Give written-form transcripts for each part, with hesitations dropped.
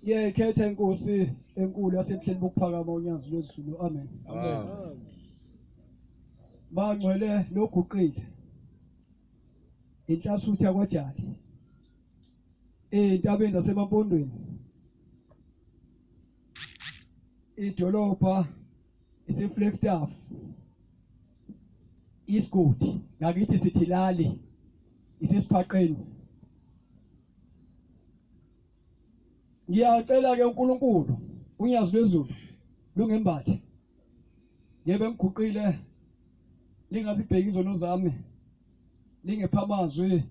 Ngiyayikhetha inkosi enkulu yasemhleni bokuphakama unyazi lwezulu. Amen. Amen. Bangcwele loguqile. Inhlasuthu yakwaJali. Ezintabeni zasemampondweni. Idolobha iseFlagstaff. Isigodi ngakithi sithi lali isesiphaqeni. Ngiyacela ke uNkulunkulu unyazi lwezulu lungembathe. Ngebe ngiguqile lingazibheki izono zami lingepha amazwi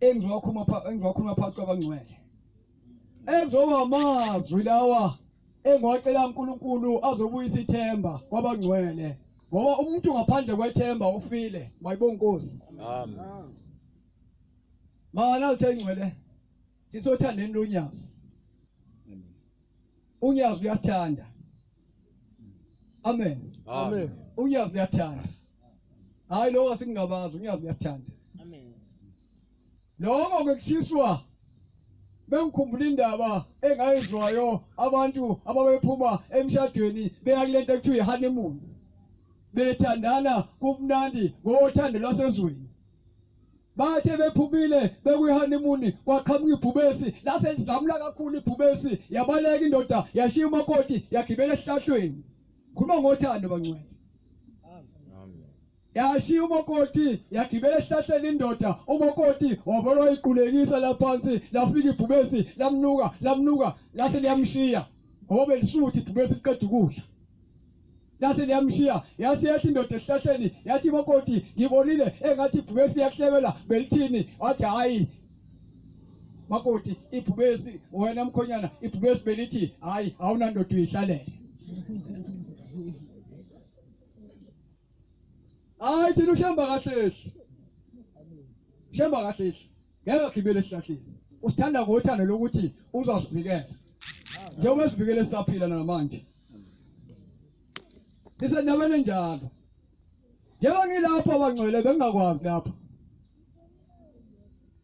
engizowakhuluma engizowakhuluma phakathi kwabangcwele. Ezoba amazwi lawa engiwacela uNkulunkulu azobuyisa ithemba kwabangcwele ngoba umuntu ngaphandle kwethemba ufile. Mayibonga Nkosi. Amen. Mana uthe ingcwele sisothandeni lonyazi. Unyazi uyasithanda. Amen. Amen. Unyazi uyathanda. Hayi lokho asingabazi unyazi uyathanda. Amen. Lokho kekushiswa bengikhumbula indaba engayizwayo abantu ababephuma emshadweni beya kulento ekuthiwa i-honeymoon bethandana kumnandi ngothando lwasezweni Bathe bephumile bekwi-honeymoon kwaqhamuka ibhubesi lase lizamula kakhulu ibhubesi yabaleka indoda yashiya umakoti yagibela esihlahlweni. Khuluma ngothando bangcwele. Yashiya umakoti yagibela esihlahleni indoda umakoti wavele wayiqulekisa laphansi lafika ibhubesi lamnuka lamnuka lase liyamshiya ngoba belisuthi ibhubesi liqeda ukudla. Lase liyamshiya yase yathi indoda esihlahleni yathi makoti ngibonile engathi ibhubesi liyakuhlebela belithini wathi hhayi makoti ibhubesi wena mkhonyana ibhubesi belithi hhayi awunandoda uyihlalele hayi thina ushemba kahlehli shemba kahlehli ngeke agibele esihlahleni usithanda ngothando lokuthi uzosivikela njengoba esivikele sisaphila namanje Isendaweni enjalo. Njengoba ngilapho abangcwele bengingakwazi lapho.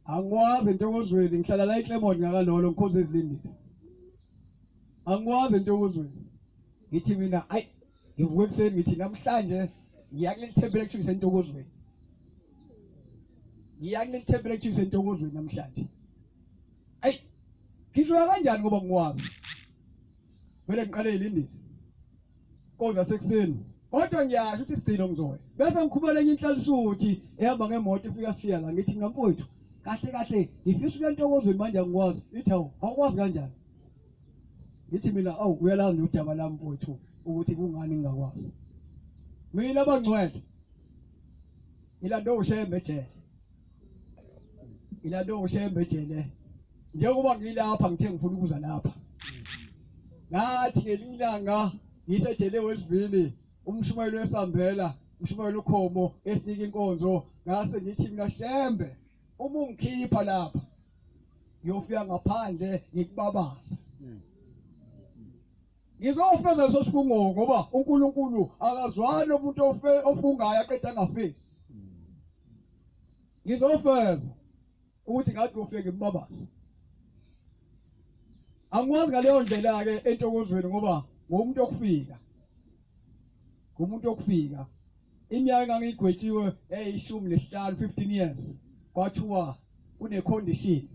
Angikwazi entokozweni ngihlala la eClermont ngakalolo ngikhonza ezilindile. Angikwazi entokozweni. Ngithi mina ayi ngivuka ekuseni ngithi namhlanje ngiya kuleli thempeli ekuthiwa isentokozweni. Ngiya kuleli thempeli ekuthiwa isentokozweni namhlanje. Ayi ngisho kanjani ngoba ngikwazi. Vele ngiqale ilindile. Kodwa sekuseni. Kodwa ngiyasho ukuthi sigcino ngizoya. Bese ngikhumela enye inhlalisuthi ehamba ngemoto ifika siya la ngithi mina mfowethu kahle kahle ngifisa ukuya entokozweni manje angikwazi. Ithi awu awukwazi kanjani? Ngithi mina awu uyalazi udaba lami mfowethu ukuthi kungani ngingakwazi. Mina abangcwele ngilande uShembe ejele. Ngilande uShembe ejele. Njengoba ngilapha ngithe ngifuna ukuza lapha. Ngathi ngelinye ilanga ngisejele wesivili umshumayeli wesambela umshumayeli ukhomo esinika inkonzo ngase ngithi mina Shembe uma ungikhipha lapha ngiyofika ngaphandle ngikubabaza. Ngizofeza leso sifungo ngoba uNkulunkulu akazwani umuntu ofungayo aqeda angafezi. Ngizofeza ukuthi ngathi ngofike ngimbabaze. Angikwazi ngaleyo ndlela-ke entokozweni ngoba ngumuntu okufika. Ngumuntu okufika. Iminyaka engangiyigwetshiwe yayishumi nesihlanu, 15 years. Kwathiwa kune-condition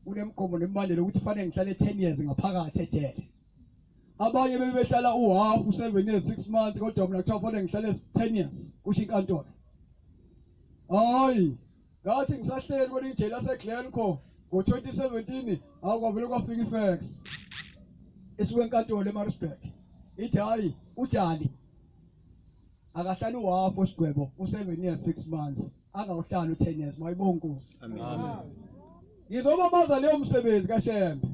kunemigomo nemibandela ukuthi kufanele ngihlale 10 years ngaphakathi ejele abanye bebehlala uhalf u-7 years 6 months kodwa mina kuthiwa kufanele ngihlale 10 years kusho inkantolo hayi ngathi ngisahleli kwelinye ijele laseGlencoe ngo-2017 hawu kwavele kwafika i-fax esuke enkantolo eMaritzburg ithi hhayi ujali akahlali uhalf wesigwebo u-7 years 6 months angawuhlali u-10 years mayibonga inkosi Amen. ngizobabaza leyo msebenzi kaShembe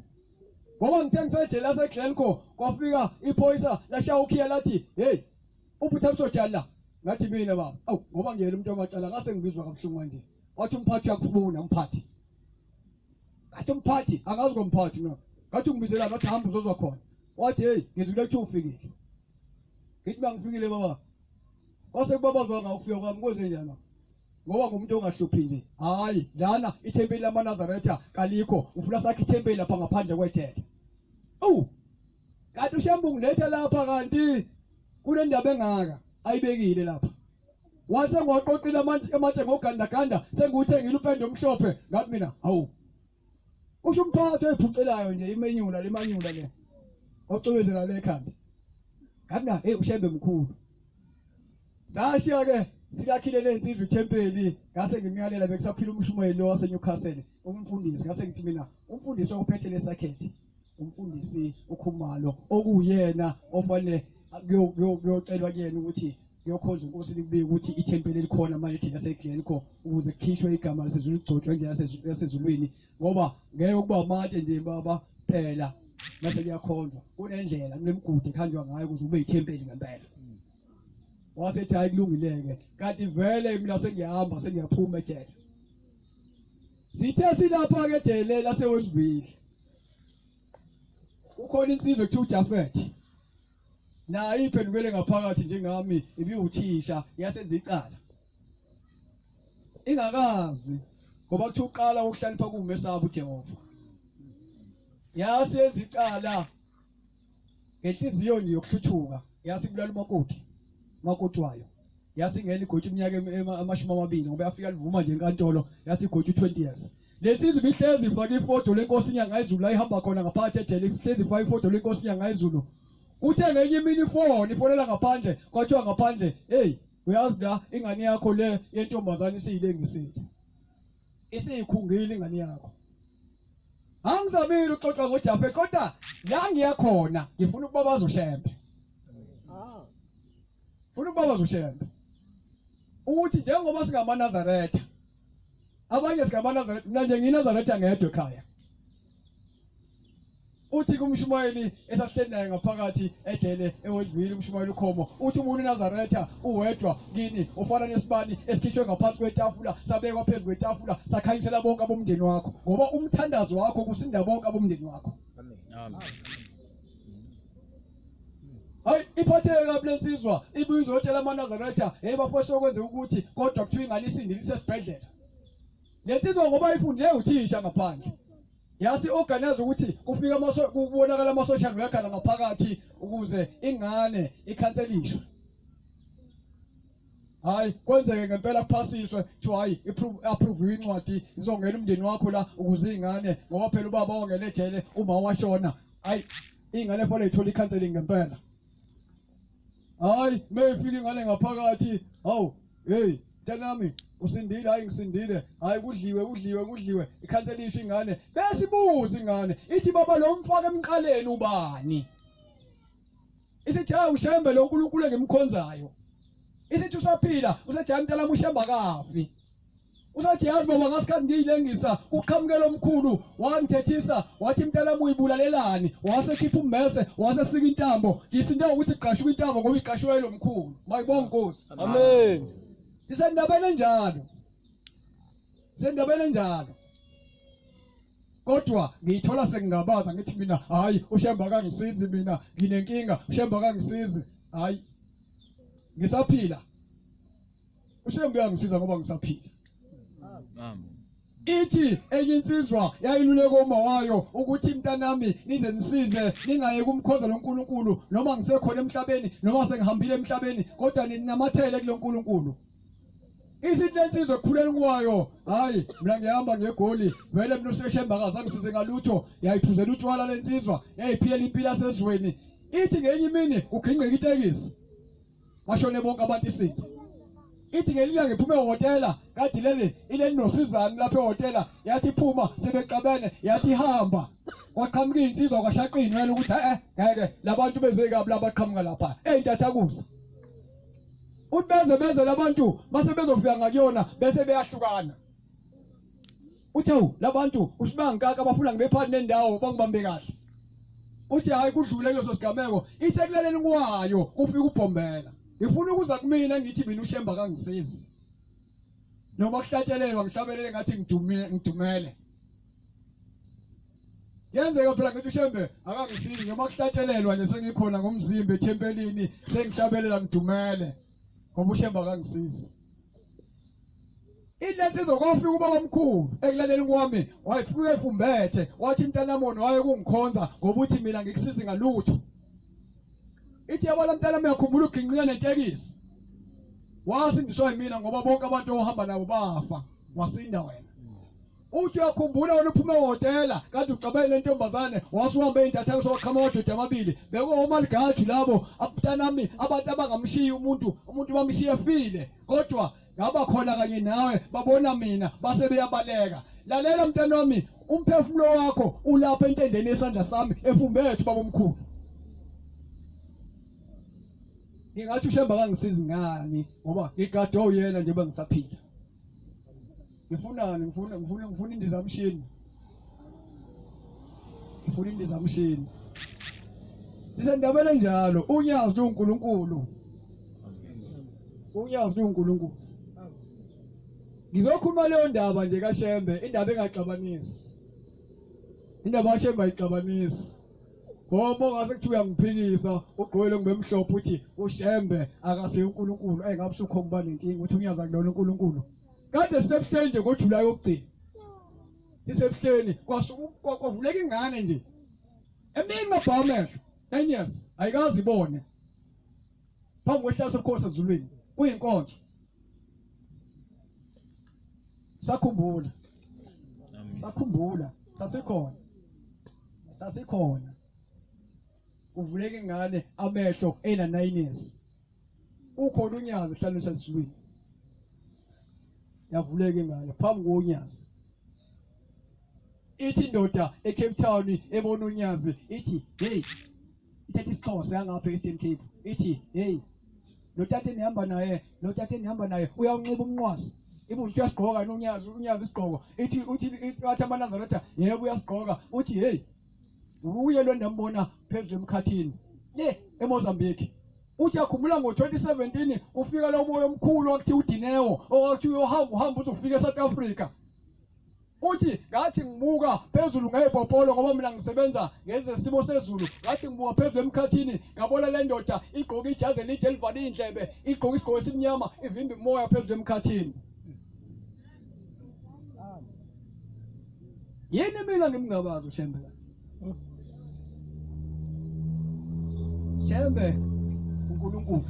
ngoba ngithe ngisejele laseGlencoe kwafika iphoyisa lashaya ukhiya lathi hey ubuthabiso jali la ngathi mina baba awu ngoba ngiyena umuntu wamacala ngase ngibizwa kabuhlungu kanje wathi umphathi uyakufuna umphathi ngathi umphathi angazi komphathi mina ngathi ungibizelani wathi hamba uzozwa khona wathi hey ngizwile kuthiwa ufikile ngithi bangifikile baba kwase kubabazwa ngawufika kwami kwenze njani Ngoba ngumuntu ongahluphi nje. Hayi, lana ithempeli lamaNazaretha kalikho, ufuna sakhe ithempeli lapha ngaphandle kwejele. Awu! Kanti uShembe ungiletha lapha kanti kunendaba engaka ayibekile lapha. Wase ngiwaqoqile amatshe ngogandaganda sengiwuthengile upende omhlophe ngathi mina hawu. Usho umphathi oyiphucelayo nje imenyula lemanyula le. Ocwebezela le ekhanda. Ngathi mina hey uShembe mkhulu. Sashiya ke silakhile lensizwa ithempeli ngase ngimyalela bekusaphila umshumayeli lo waseNewcastle umfundisi ngase ngithi mina umfundisi ophethe lesakhethi umfundisi uKhumalo okuwuyena ofanele kuyocelwa kuyena ukuthi kuyokhonza inkosi likubike ukuthi ithempeli elikhona manje thina seGlencoe ukuze kukhishwe igama lasezulwini ligcotshwe indlela yasezulwini ngoba ngeke ukuba amatshe nje baba phela mase kuyakhonjwa kunendlela kunemigudu ekuhanjwa ngayo ukuze kube ithempeli ngempela wasethi hayi kulungileke kanti vele mina sengiyahamba sengiyaphuma ejele sithe silapha-ke ejele lasewestville kukhona insizwa ekuthiwa uJafet naye iphendukele ngaphakathi njengami ibiwuthisha yasenza icala ingakazi ngoba kuthiwa uqala ukuhlalipha kuwumesaba uJehova yasenza icala ngenhliziyo nje yokuhluthuka yasibulala umakoti umakoti wayo yasingena igotshi iminyaka 20 ngoba yafika livuma nje enkantolo yathi igotshi 20 years le nsizwa ibihlezi ifake ifodo lenkosi inyanga izulu la ihamba khona ngaphakathi ejele ihlezi ifake ifodo lenkosi inyanga izulu kuthe ngenye imini ifoni ifonela ngaphandle kwathiwa ngaphandle hey uyazi la ingane yakho le yentombazane isiyilengisile isiyikhungile ingane yakho angizamile uxoxa ngoJafe kodwa la ngiya khona ngifuna ukubabaza uShembe funa ukubabaza uShembe ukuthi njengoba singamaNazaretha abanye singamaNazaretha mina nje ngiyinazaretha ngedwa ekhaya uthi kumshumayeli esahleli naye ngaphakathi ejele ewedlwile umshumayeli ukhomo uthi umuntu uNazaretha uwedwa kini ufana nesibani esikhishwe ngaphansi kwetafula sabekwa phezu kwetafula sakhanyisela bonke abomndeni wakho ngoba umthandazo wakho kusinda bonke abomndeni wakho amen amen Hayi iphatheke kabi lensizwa ibuye izotshela amaNazaretha hey bafowethu sokwenzeka ukuthi kodwa kuthiwa ingane isindile isesibhedlela. Lensizwa ngoba ifunde uthisha ngaphandle. Yasi organize ukuthi kufika ama kubonakala ama social worker la ngaphakathi ukuze ingane ikhanselishwe. Hayi kwenzeke ngempela kuphasiswe kuthiwa hayi approve incwadi izongena umndeni wakho la ukuze ingane ngoba phela ubaba wangena ejele uma washona. Hayi ingane fanele ithole i-counseling ngempela. Hayi meyifika ingane ngaphakathi hawu hey mntanami usindile hayi ngisindile hayi kudliwe kudliwe kudliwe ikhanselisha ingane bese ibuza ingane ithi baba lo mfaka emqaleni ubani isithi hayi ushembe lo uNkulunkulu engimkhonzayo isithi usaphila usethi hayi mntanami ushembe akafi Usathi yazi baba ngasikhathi ngiyilengisa kuqhamukela omkhulu wangithethisa wathi mntanami uyibulalelani wasekhipha ummese wasesika intambo ngisinte ukuthi igqashuka intambo ngoba igqashuka yilo mkhulu mayibonga inkosi amen sisendabeni enjalo sendabeni enjalo kodwa ngiyithola sengingabaza ngithi mina hayi ushemba akangisizi mina nginenkinga ushemba akangisizi hayi ngisaphila uShembe uyangisiza ngoba ngisaphila. Amen. Ithi enye insizwa yayiluleka uma wayo ukuthi mntanami nize nisize ningayeki umkhonza loNkulunkulu noma ngisekhona emhlabeni noma sengihambile emhlabeni kodwa ninamathele kuloNkulunkulu. Isithi lensizwa ekukhuleni kwayo hayi mina ngihamba ngegoli vele mina useshemba akazange ngisize ngalutho yayiphuzela utshwala lensizwa yayiphilela impilo yasezweni ithi ngenye imini kugingqika itekisi bashone bonke abantu isitha ithi ngelinye ilanga iphume ehhotela kade leli ileli nosizani lapha ehhotela yathi iphuma sebexabene yathi ihamba kwaqhamuka iy'nsizwa kwashaqa iy'nwele ukuthi e-e ngeke labantu beze kabi labaqhamuka lapha ey'ntathakusa uthi beze beze labantu mase bezofika ngakuyona bese beyahlukana Uthi awu labantu usho bangikaka bafuna ngibe phakathi nendawo bangibambe kahle. Uthi hayi kudlule kuleso sigameko ithi ekulaleni kwayo kufika ubhombela. Ngifuna ukuza kumina ngithi mina uShemba kangisizi. Noma kuhlatshelelwa ngihlabelele ngathi ngidumile ngidumele. Yenzeka phela ngithi uShembe akangisizi noma kuhlatshelelwa nje sengikhona ngomzimba ethempelini sengihlabelela ngidumele ngoba uShembe akangisizi. Ilensizwa kwafika ubaba omkhulu ekulaleleni kwami wayefika efumbethe wathi mntanami wona waye kungikhonza ngoba uthi mina ngikusizi ngalutho. Ithi yabona mntanami uyakhumbula uginqina netekisi. Wasindiswa yimina ngoba bonke abantu ohamba nabo bafa wasinda wena. Uthi uyakhumbula wena uphume ehhotela kade ucabele le ntombazane wasuhambe ey'ntathane sowaqhama amadoda amabili bekuwomaligaju labo mntanami abantu abangamshiyi umuntu umuntu bamshiye efile kodwa ngaba khona kanye nawe babona mina base beyabaleka lalela mntana wami umphefumulo wakho ulapha entendeni yesandla sami efumbethu babomkhulu ngingathi ushemba kangisizi ngani ngoba ngigade uyena njengoba ngisaphila ngifunani ngifuna ngifuna ngifuna indizamshini ngifuna indizamshini sisendabeni enjalo unyazi luNkulunkulu unyazi luNkulunkulu ngizokhuluma leyo ndaba nje kaShembe indaba engaxabanisi indaba kaShembe ayixabanisi ngoba ungase kuthiwa uyangiphikisa ugqoke ngibe mhlophe uthi uShembe akasiye uNkulunkulu ayi ngabe usukhomba nenkinga uthi unyazi akulona uNkulunkulu kade sisebuhleni nje ngoJulayi wokugcina sisebuhleni kwavuleka ingane nje emini mabhawa amehlo 9 years ayikaze ibone phambi kwehlala sobukhosi ezulwini kuyinkonzo sakhumbula sakhumbula sasikhona sasikhona kuvuleka ingane amehlo ena 9 years ukhona unyazi uhlalweni sezulwini yavuleka ingane phambi konyazi ithi indoda eCape Town ebona unyazi ithi hey ithatha isixhosa yangapha e-Eastern Cape ithi hey lo tata enihamba naye lo tata enihamba naye uyawunxiba umnqwazi ibuza ukuthi uyasigqoka yini unyazi unyazi isigqoko ithi uthi athi amanazaretha yebo uyasigqoka uthi hey uye lo ndambona phezulu emkhathini le eMozambique uthi yakhumbula ngo-2017 ufika lo moya omkhulu wakuthi uDineo owakuthi uyohamba uhamba uze ufike eSouth Africa Uthi ngathi ngibuka phezulu ngeyipopolo ngoba mina ngisebenza ngezesimo sezulu ngathi ngibuka phezulu emkhathini ngabona le ndoda igqoke ijazi elide elivale iy'ndlebe igqoke isigqoko esimnyama ivimba imoya phezulu emkhathini yini mina ngimngabazi ushembe Shembe uNkulunkulu.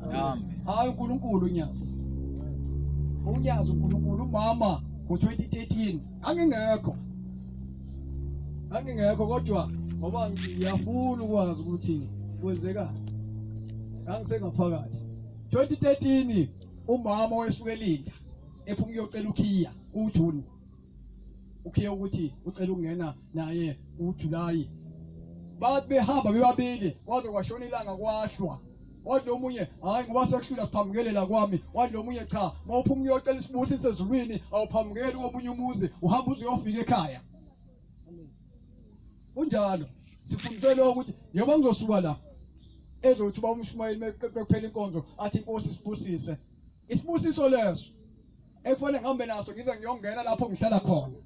Amen. Hayi uNkulunkulu unyazi. Unyazi uNkulunkulu umama ngo-2013 angingekho. Angingekho kodwa ngoba ngiyafuna ukwazi ukuthi kwenzekani. Ngangisengaphakathi. 2013 umama wesuke elinda ephuma ukuyocela ukhiya uJune. Ukhiye ukuthi ucela ukungena naye uJulayi. Bathi behamba bebabili kwaze kwashona ilanga kwahlwa. Wathi lo munye hayi ngoba sekuhlula siphambukelela kwami. Wathi lo munye cha mawuphuma uyocela isibusiso ezulwini awuphambukeli komunye umuzi uhamba uze uyofika ekhaya. Kunjalo sifundiswe lokho ukuthi njengoba ngizosuka la ezothi uba umshumayeli mekuphela inkonzo athi inkosi isibusise. Isibusiso leso ekufanele ngihambe naso ngize ngiyongena lapho ngihlala khona.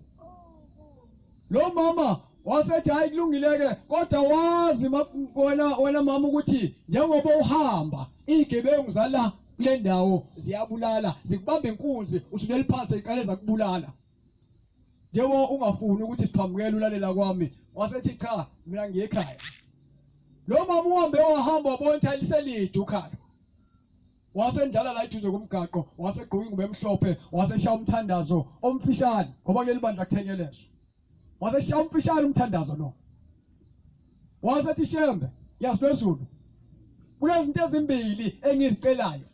Lo mama wasethi hayi kulungile-ke kodwa wazi wena wena mama ukuthi njengoba uhamba iy'gebengu zala kule ndawo ziyabulala zikubamba inkunzi usulele phansi ziqale zakubulala njengoba ungafuni ukuthi siphambukele ulalela kwami wasethi cha mina ngiye ekhaya lo mama uhambe wahamba wabona ukuthi aliselide ukhalo Wasendlala la eduze komgaqo, wasegqoka ingubo emhlophe, waseshaya umthandazo omfishane ngoba kuleli bandla kuthenyelezwa. Waseshaya umfishane umthandazo lo. Wasethi Shembe, yazi lwezulu. Kunezinto ezimbili engizicelayo.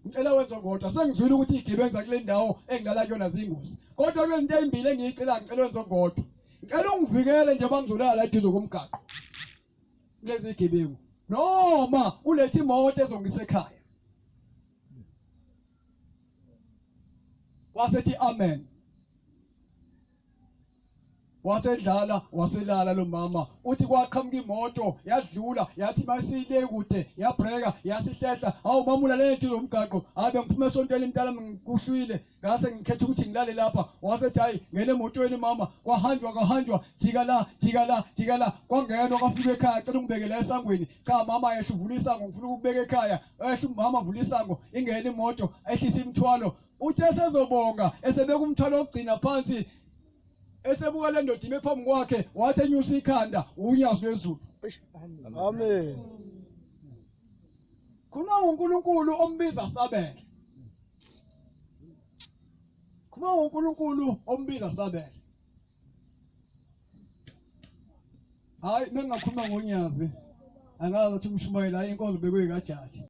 Ngicela wenze kodwa sengizwile ukuthi izigebengu zakule ndawo engilala kuyona ziyingozi. Kodwa kunezinto ezimbili engiyicelayo ngicela wenze kodwa. Ngicela ungivikele nje bangizolala la eduze komgaqo. Kulezi gebengu noma ulethe imoto ezongisa ekhaya wasethi amen wasedlala waselala lo mama uthi kwaqhamuka imoto yadlula yathi masiyile kude yabreka yasihlehla hawu mama ulalele nje lo mgaqo hayi bengiphuma esontweni mntana ngikuhlwile ngase ngikhetha ukuthi ngilale lapha wasethi hayi ngene emotweni mama kwahanjwa kwahanjwa jika la jika la jika la kwangenwa kwafika ekhaya cela ungibeke la esangweni cha mama yehla uvula isango ngifuna ukubeka ekhaya ehla umama vula isango ingene imoto ehlisa imithwalo Uthe esezobonga esebeka umthwalo wokugcina phansi esebuka le ndoda ime phambi kwakhe wathi enyusa ikhanda unyazi lwezulu. Amen. Khuluma ngoNkulunkulu ombiza sabele. Khuluma ngoNkulunkulu ombiza sabele. Hayi mengakhuluma ngonyazi angazi ukuthi umshumayeli hayi inkonzo bekuyikajaji.